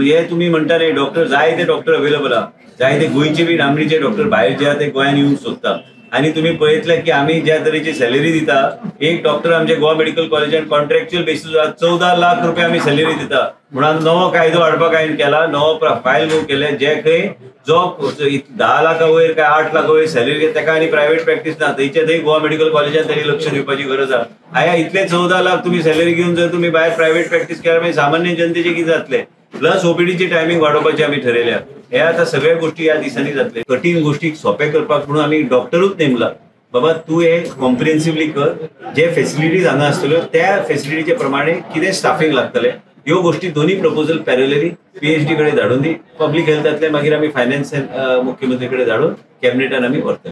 हे तुमी म्हणटा न्ही डॉक्टर, जायते डॉक्टर अवेलेबल आहा, जायते गोंयचे बी नामनेचे डॉक्टर भायर जे आहा ते गोंयान येवंक सोदता. आनी तुमी पळयतले की आमी ज्या तरेची सॅलरी दिता, एक डॉक्टर आमच्या गोवा मेडिकल कॉलेजान कॉन्ट्रॅक्च्युअल बेसीस 14 लाख रुपया आमी सॅलरी दिता. म्हणून नवो कायदो हाडपाक हांवें केला, नवो फायल मूव केले, जे खंय जो 10 लाखा वयर काय 8 लाखा वयर सॅलरी घेता ताका आनी प्रायव्हेट प्रॅक्टीस ना, थंयचे थंय गोवा मेडिकल कॉलेजान ताणी लक्ष दिवपाची गरज आहा. आया इतले 14 लाख तुमी सॅलरी घेवन जर तुमी भायर प्रायव्हेट प्रॅक्टीस केल्यार मागीर सामान्य जनतेचे कितें जातलें? प्लस ओपीडीची टायमिंग वाडोवपाची आमी ठरयल्या. हे आतां सगळ्या गोष्टी ह्या दिसांनी जातले. कठीण गोष्टी सोंपे करपाक म्हणून आमी डॉक्टरूच नेमला, बाबा तूं हे कॉम्प्रिहेन्सिवली कर, जे फेसिलिटीज हांगा आसतल्यो त्या फेसिलिटीचे प्रमाणे कितें स्टाफींग लागतलें, ह्यो गोष्टी दोन्ही प्रपोजल पॅरलली पीएचडी कडेन धाडून दी. पब्लीक हेल्थांतले मागीर आमी फायनान्स मुख्यमंत्री कडेन धाडून कॅबिनेटान आमी व्हरतले.